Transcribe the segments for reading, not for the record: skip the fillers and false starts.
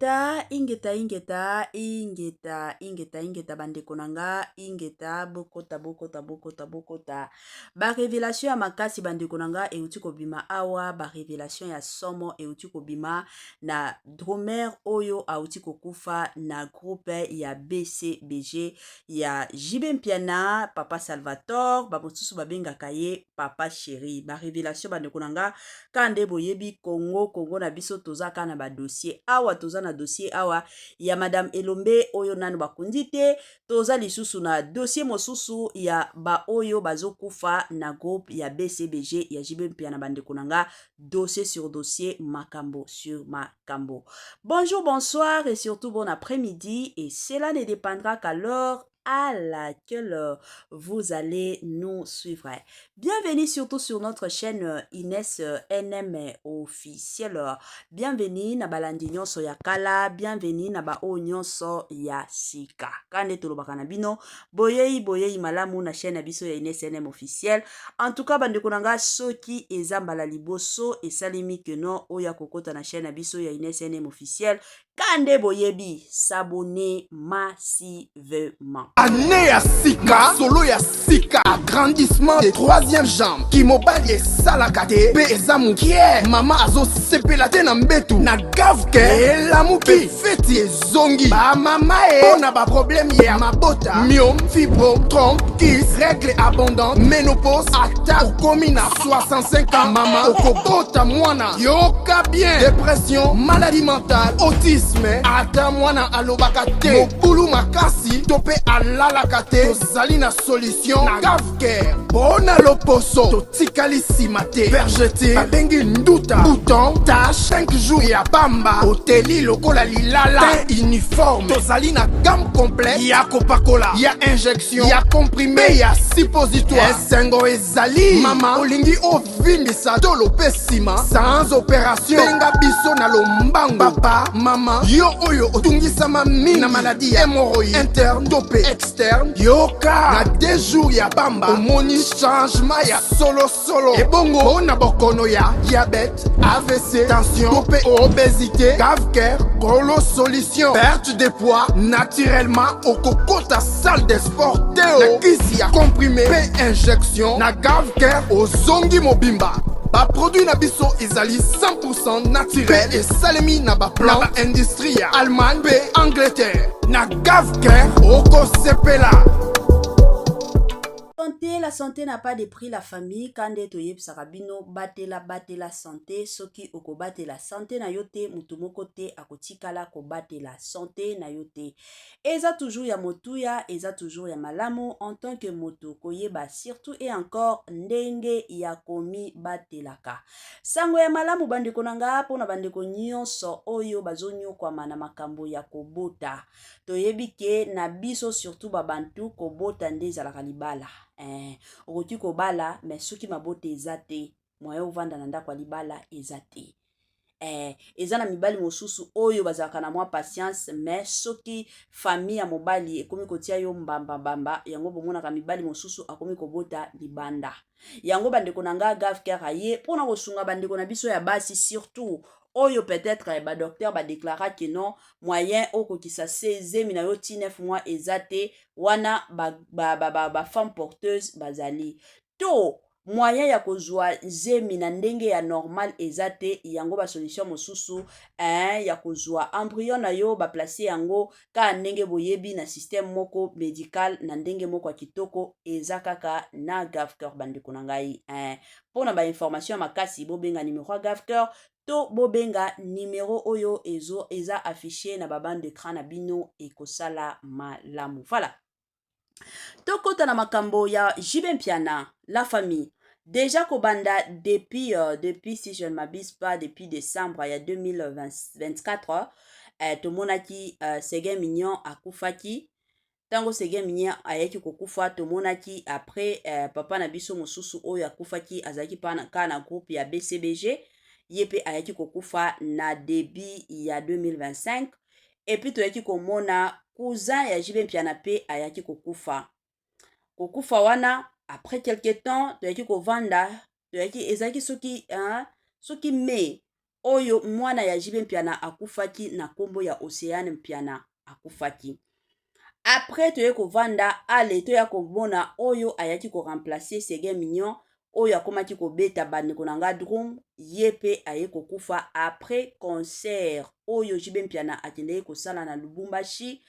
Ingeta, ingeta, ingeta, ingeta, ingeta, ingeta, bandeko na nga, ingeta, bokota, bokota, bokota, bokota. Ba révélation ya makasi bandeko na nga euti kobima awa, ba révélation ya somo euti kobima na drummer oyo auti kokufa na groupe ya BCBG ya JB Mpiana, Papa Salvatore, ba mosusu babengaka ye Papa Chéri. Ba révélation bandeko na nga, kaka nde boyebi Congo, Congo na biso toza kaka na ba dossier awa, toza na dossier awa ya Madame Elombe oyo nanu bakundi te, toza lisusu na dossier mosusu ya ba oyo bazokufa na groupe ya BCBG ya JB Mpiana. Bandeko na nga, dossier sur dossier, makambo sur makambo. Bonjour, bonsoir et surtout bon après-midi, et cela ne dépendra qu'à l'heure à laquelle vous allez nous suivre. Bienvenue surtout sur notre chaîne Inès NM officiel. Bienvenue na balandi nyonso ya kala, bienvenue na ba oyo nyonso ya sika. Kande tolobaka na bino, boyei boyei malamu na chaîne na biso ya Inès NM officiel. En tout cas, bandeko na nga, soki eza mbala liboso esalemi que non oya kokota na chaîne na biso ya Inès NM officiel, kande boyebi, s'abonner massivement. Année ya sika, solo ya sika, agrandissement de troisième jambe, kimobali esalaka te mpe eza mokie, mama azosepela te na mbetu na gavke elamuki, feti ezongi bamama e mpo na baproblème ya mabota, myome, fibrome, trompe, kyste, règle abondante, ménopause. Ata okomi na 65 ans, mama okobota mwana, yoka bien, dépression, maladie mentale, autisme, ata mwana alobaka te, mobulu makasi to mpe alalaka te, tozali na solution na Gavcare. Mpo na loposo totikali nsima te, vergeture babengi nduta, bouton, tache, 5 jours ya pamba oteli lokola lilala, teint uniforme. Tozali na gamme complète ya kopakola, ya injection, ya comprimé, ya suppositoire. Esengo ezali, mama olingi ovimbisa tolo mpe nsima sans opération, benga biso na lombango. Papa, mama, yo oyo otungisama mingi na maladie ya hémorroïde interne to mpe externe, yoka, na 2 jours ya pamba omoni changement ya solosolo. Ebongo mpo na bokono ya diabète, AVC, tension to mpe obésité, Gavcare kolo solution. Perte de poids naturellement, okokota salle de sport te o, na kisi ya comprimé mpe injection na Gavcare ozongi mobimba. Baproduit na biso ezali 100 naturel mpe esalemi na baplan na baindustrie ya Allemagne mpe Angleterre. Na Gavcare okosepela. Santé, la santé n'a pas de prix, la famille. Kande toyebisaka bino, batela, batela santé. Soki okobatela santé na yo te, mutu moko te akotikala kobatela santé na yo te. Eza toujours ya motuya, eza toujours ya malamu en tant que moto koyeba surtout et encore ndenge ya komibatelaka. Sango ya malamu, bandeko na nga, mpona bandeko nyonso oyo bazonyokwama na makambo ya kobota. Toyebi ke na biso, surtout babantu, kobota nde ezalaka libala. Okoki kobala, mais soki mabota eza te, moyen ovanda na ndako ya libala eza te. Eza na mibali mosusu oyo bazalaka na mwa patience, mais soki famille ya mobali ekomi kotia yo mbambambamba, yango bomonaka mibali mosusu akomi kobota libanda. Yango, bandeko na nga, Gavcare aye mpona kosunga bandeko na biso ya basi, surtout oyo peut-être badocteur badéclara ke non, moyen okokisa se zemi na yo ti 9 mois eza te. Wana bafemme ba porteuse bazali to moyen ya kozwa zemi na ndenge ya normal eza te. Yango basolution mosusu ya kozwa embryon na yo, baplace yango kaka ndenge boyebi na système moko médical, na ndenge moko ya kitoko, eza kaka na Gavcare, bandeko na ngai. Mpona bainformation ya makasi, bobenga numero ya Gavcare to bobenga numero oyo eza affiché na babande d'écran na bino, ekosala malamu. Voilà, tokɔta na makambo ya JB Mpiana, la famille. Déjà kobanda depuis, si je ne m'abuse pas, depuis décembre ya 2024, tomonaki Seguin Mignon akufaki. Ntango Seguin Mignon ayaki kokufa, tomonaki après papa na biso mosusu oyo akufaki, azalaki kaka na groupe ya BCBG, ye mpe ayaki kokufa na début ya 2025. Et puis toyaki komona cousin ya JB Mpiana mpe ayaki kokufa. Kokufa wana, après quelque temps toyaki kovanda, toyaki, ezalaki soki, hein, soki mai. Oyo mwana ya JB Mpiana akufaki na kombo ya Oceane Mpiana akufaki. Après toye kovanda ale toya komona oyo ayaki ko remplacer Seguin Mignon oyo akomaki kobeta bandeko na nga drum, ye pe aye kokufa après concert oyo JB Mpiana akendeki kosala na Lubumbashi.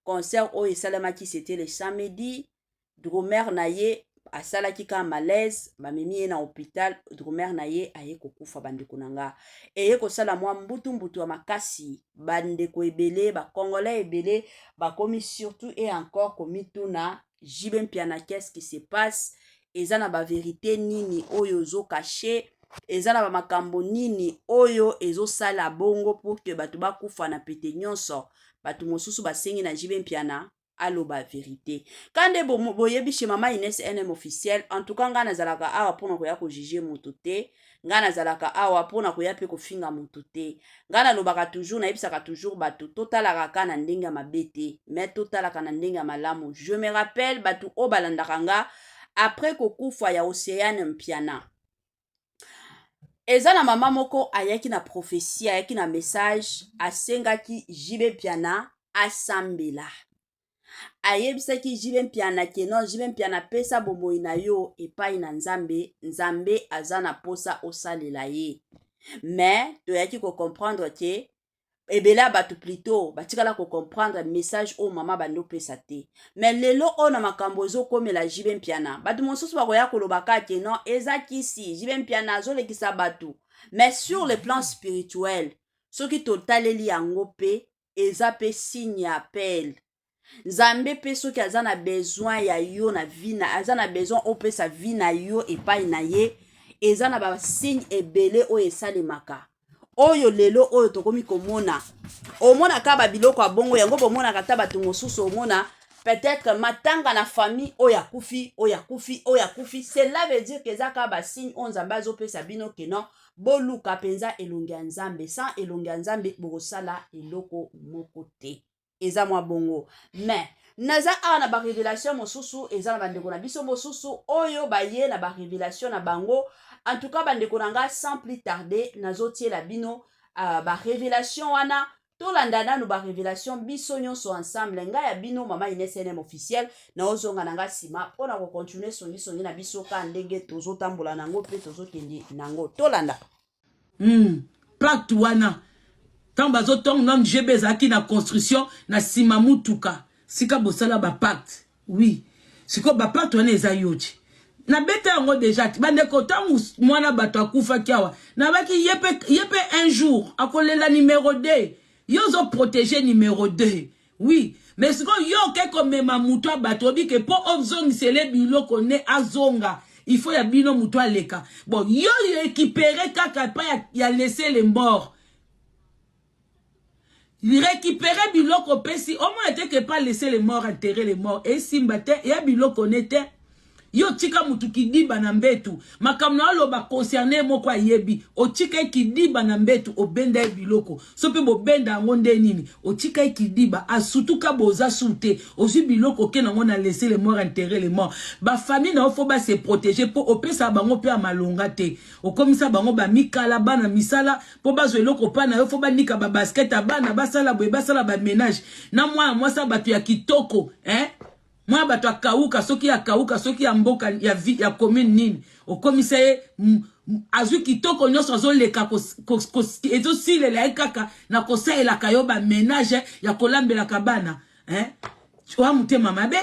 Concert oyo esalemaki c'était le samedi. Drummer na ye asalaki kaka malaise, bamemi ye na hopital, drummer na ye aye kokufa. Bandeko na nga, eye kosala mwa mbutu mbutu ya makasi. Bandeko ebele, ba congolais ebele bakomi surtout et encore komituna JB Mpiana, qu'est-ce qui se passe? Eza na ba verite nini oyo ozo cache? Eza na ba makambo nini oyo ezosala bongo pour que bato bakufa na pete nyonso? Bato mosusu basengi na JB Mpiana aloba verite. Ka nde boyebi chez mama Ines NM officiel, en tout cas ngai nazalaka awa mpona koya kojuge moto te, ngai nazalaka awa mpona koya mpe kofinga moto te. Ngai nalobaka toujours, nayebisaka toujours bato totalaka ka na ndenge ya mabe te, mais totalaka na ndenge ya malamu. Je me rappelle bato oyo balandaka nga après kokufa ya Oceane Mpiana, eza na mama moko ayaki na prophetie, ayaki na message, asengaki JB Mpiana asambela. Ayebisaki JB Mpiana ke non, JB Mpiana pesa bomoi na yo epai na Nzambe, Nzambe aza na posa osalela ye. Mais toyaki ko comprendre ke ebele ya bato plutot batikala ko comprendre message oyo mama bandi opesa te. Mais lelo oyo na makambo ezokomela JB Mpiana, bato mosusu bakoya koloba kaka ke non, eza kisi, JB Mpiana azolekisa bato. Mais sur le plan spirituel, soki totaleli yango mpe eza mpe signe ya appel. Nzambe mpe soki aza na besoin ya yo na vie na, aza na besoin opesa vie na yo epai na ye, eza na ba signe ebele oyo esalemaka. Oyo lelo oyo tokomi komona, omonaka ba biloko ya bongo yango, bomonaka ata bato mosusu, omona peut-être matanga na famille oyo akufi, oyo akufi, oyo akufi. Cela veut dire que eza kaka ba signe oyo Nzambe azopesa bino ke non, boluka mpenza elongi ya Nzambe. Sans elongi ya Nzambe bokosala eloko moko te. Eza mwa bongo. Mais naza awa na ba révélation mosusu, eza na bandeko na biso mosusu oyo baye na ba révélation na bango. En tout cas bandeko na nga, sans plus tarder nazotiela bino ba révélation wana. Tolanda nanu ba révélation biso nyonso ensemble. Ngai ya bino mama Ines NM officiel, naozonga na nga nsima mpona kocontinue songisongi na biso ka ndenge tozotambola nango mpe tozokende nango. Tolanda. Pacte wana ntango bazotonga nanu GB ezalaki na construction na nsima mutuka sika bosala bapacte. Oui, sikoyo bapacte wana eza yo ti nabeta yango deja ti bandeko. Ntango mwana bato akufaki awa, nabaki ye mpe un jour akolela numero 2. Yo ozoprotege numero 2, oui, mais sikoyo yo oke komema moto ya bato, oyebi ke mpo ozongisele biloko ne azonga, il faut ya bino moto aleka. Bon, yo récupéré kaka epai ya laisser les morts, récupérer biloko opesi, omona te ke pas laisser les morts enterrer les morts esimba te, ya biloko ne te. Yo tika mutu kidiba na mbetu, makambo na oloba concerné moko ayebi. Otika ye kidiba na mbetu, obenda ye biloko, so mpe bobenda yango nde nini, otika ye kidiba asutuka, boza su te, ozwi biloko oke nango na laisser les morts enterrer les morts. Bafamille na yo faut base protéger mpo opesa bango mpe ya malonga te. Okomisa bango bamikala bana misala mpo bazwa eloko mpa na yo, faut banika babasket ya bana, basala boye, basala baménage na mwana mwasi ya bato ya kitoko, eh? Mwana bato akauka, soki akauka, soki ya mboka ya, vi, ya commune nini, okomisa ye azwi kitoko nyonso, azoleka ezosilela ye kaka na kosalelaka yo baménage ya kolambelaka bana, eh? Oya motema mabe,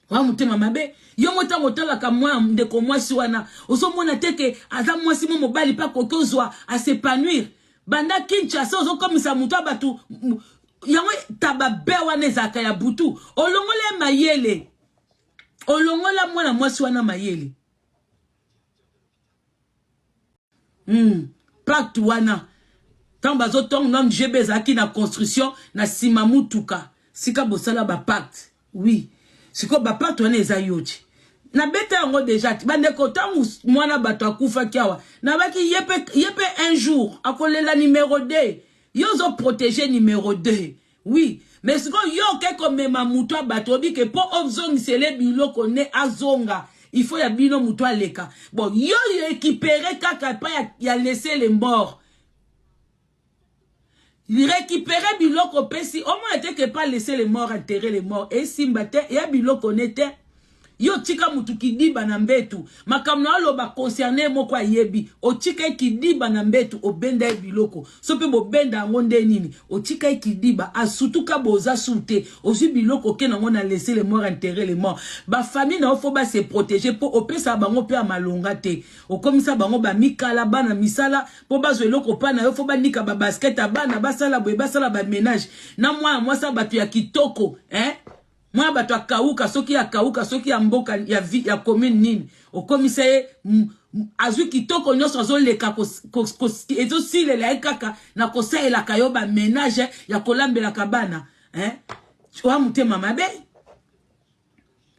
oya motema mabe. Yo mo ntango otalaka mwa ndeko mwasi wana, ozomona te ke aza mwasi mo mobali mpe akoki ozwa as'épanouir. Banda Kinshasa ozokomisa moto ya bato yango tababe wana ezalaka ya butu. Olongola ye mayele, olongola mwana mwasi wana mayele. Pacte wana ntango bazotonga nanu GB ezalaki na construction na nsima mutuka sika bosala bapacte. Oui, sikoyo bapacte wana eza yo ti nabeta yango deja ti bandeko. Ntango mwana bato akufaki awa, nabaki ye mpe un jour akolela numero 2. Yo ozoprotege numero 2, oui, mais sikoyo yo oke komema moto ya bato, oyebi ke mpo ozongisele biloko ne azonga, Il faut ya bino moto aleka. Bon, yo récupérer kaka epai ya laisser les morts. Récupérer biloko opesi, omona te ke pas laisser les morts enterrer les morts esimba te, ya biloko ne te. Yo tika mutu kidiba na mbetu, makambo na aloba concerne moko ayebi. Otika ye kidiba na mbetu, obenda ye biloko, so mpe bobenda yango nde nini? Otika ye kidiba, asutuka boza su te, ozwi biloko oke nango na laisser les morts enterrer les morts. Bafamille na yo faut base protéger, mpo opesaka bango mpe ya malonga te. Okomisa bango bamikala bana misala mpo bazwa eloko mpa na yo, faut banika babasket ya bana, basala boye, basala baménage na mwana mwasi ya bato ya kitoko, eh? Mwana bato akauka, soki akauka, soki ya mboka ya, ya commune nini, okomisa ye azwi kitoko nyonso, azoleka, ezosilela ye kaka na kosalelaka yo baménage ya kolambelaka bana, eh? Oya motema mabe,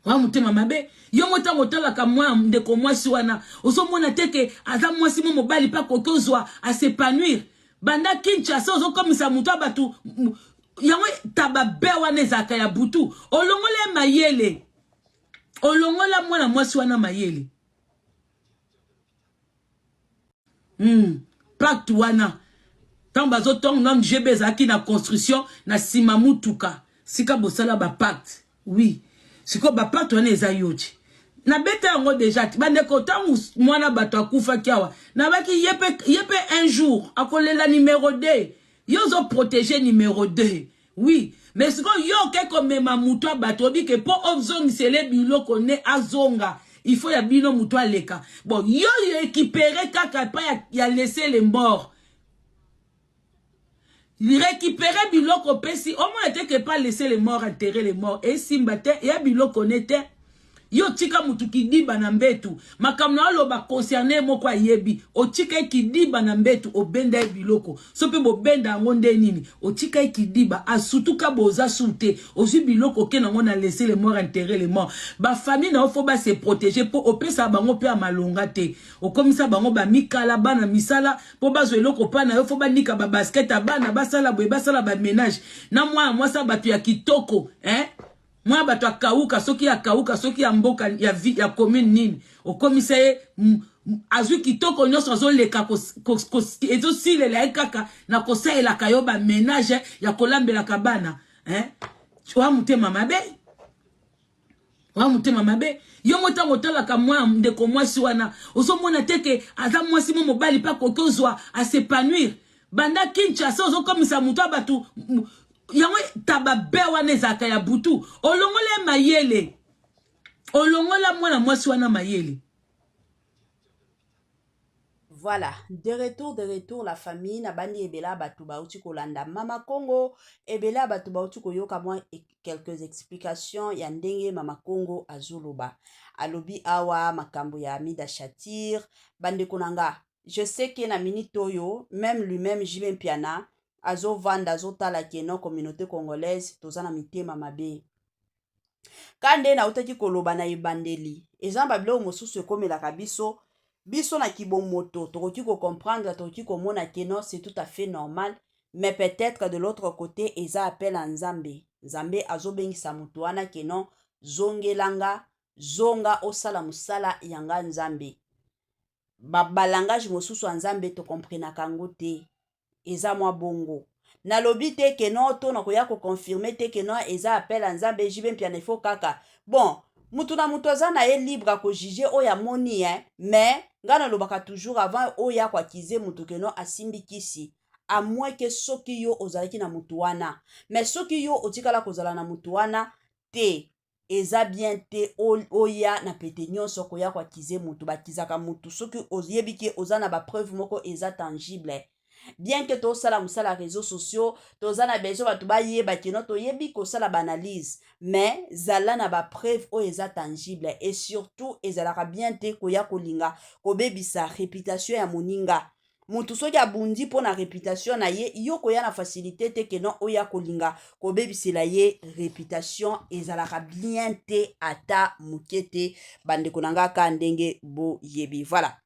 oya motema mabe. Yo mo ntango otalaka mwa ndeko mwasi wana, ozomona te ke aza mwasi mo mobali mpe akoki ozwa as'épanouir. Banda Kinshasa, ozokomisa moto ya bato yango taba be wana ezalaka ya butu. Olongola ye mayele, olongola mwana mwasi wana mayele. Pacte wana, ntango bazotonga nanu GB ezalaki na construction na nsima mutuka, sika bosala bapacte. Oui, sikoyo bapacte wana eza yo ti nabeta yango déjà ti. Bandeko, ntango mwana bato akufaki awa, nabaki ye mpe un jour akolela numéro 2. Yo ozoprotéger numéro 2, oui, mais sikoyo yo oke komema moto ya bato, obike mpo ozongisele biloko ne azonga, il faut ya bino moto aleka. Bon, yo récupérer kaka epai ya laisser les morts récupérer biloko opesi, omona te ke pas laisser les morts enterrer les morts esimba te, ya biloko ne te. Yo tika mutu kidiba na mbetu, makambo na aloba concerne moko ayebi. Otika ye kidiba na mbetu, obenda ye biloko, so mpe bobenda yango nde nini? Otika ye kidiba, asutuka boza su te, ozwi biloko oke nango na laisser les morts enterrer les morts. Bafamille na yo faut base protéger, mpo opesaka bango mpe ya malonga te. Okomisa bango bamikala bana misala mpo bazwa eloko mpa na yo, faut banika babasket ya bana, basala boye, basala baménage na mwana mwasi ya bato ya kitoko, eh? Mwana bato akauka, soki akauka, soki ya mboka ya commune nini, okomisa ye azwi kitoko nyonso, azoleka, ezosilela ye kaka na kosalelaka yo baménage ya kolambelaka bana, eh? Oya motema mabe, oya motema mabe. Yo mo ntango otalaka mwa ndeko mwasi wana, ozomona te ke aza mwasi mo mobali mpe akoki ozwa as'épanouir. Banda Kinshasa, ozokomisa moto ya bato yango taba be wana ezalaka ya butu. Olongola ye mayele, olongola mwana mwasi wana mayele. Voilà, de retour, de retour la famille. Na bandi ebele ya bato bauti kolanda Mama Congo, ebele ya bato bauti koyoka mwa quelques explications ya ndenge Mama Congo azoloba. Alobi awa makambo ya Amida Shatir. Bandeko na nga, je sais que na minute oyo, même lui-même JB Mpiana azovanda, azotala ke no communauté congolaise toza na mitema mabe. Ka nde nautaki koloba na ebandeli, eza na babiloko mosusu ekomelaka biso. Biso na kibomoto tokoki kocomprendre, tokoki komona ke non, c'est tout à fait normal, mais peut-être de l'autre côté eza appel ya Nzambe. Nzambe azobengisa moto wana ke non, zongelanga, zonga osala mosala yanga Nzambe. Balangage mosusu ya Nzambe tokomprenaka yango te, eza mwa bongo. Nalobi te ke non, to nakoya koconfirmer te ke non, eza appel ya Nzambe. JB Mpiana, ifo kaka bon, mutu na mutu aza na ye libre akojuger oyo amoni, hein. Mais ngai nalobaka toujours, avant oyo akoaccuser mutu ke non, asimbi kisi, à moins ke soki yo ozalaki na mutu wana. Mais soki yo otikala kozala na mutu wana te, eza bien te oya na pete nyonso koya koaccuser mutu. Bakizaka mutu soki oyebi ke oza na bapreuve moko eza tangible. Bien ke tosala mosala ya réseaux sociaux, toza na besoin bato bayeba keno toyebi kosala baanalyse, mais zala na bapreuve oyo eza tangible. Et surtout ezalaka bien te koya kolinga kobebisa réputation ya moninga. Motu soki abundi mpo na réputation na ye, yo koya na facilité te keno oya kolinga kobebisela ye réputation, ezalaka bien te ata moke te. Bandeko na nga, ka ndenge boyebi, voilà.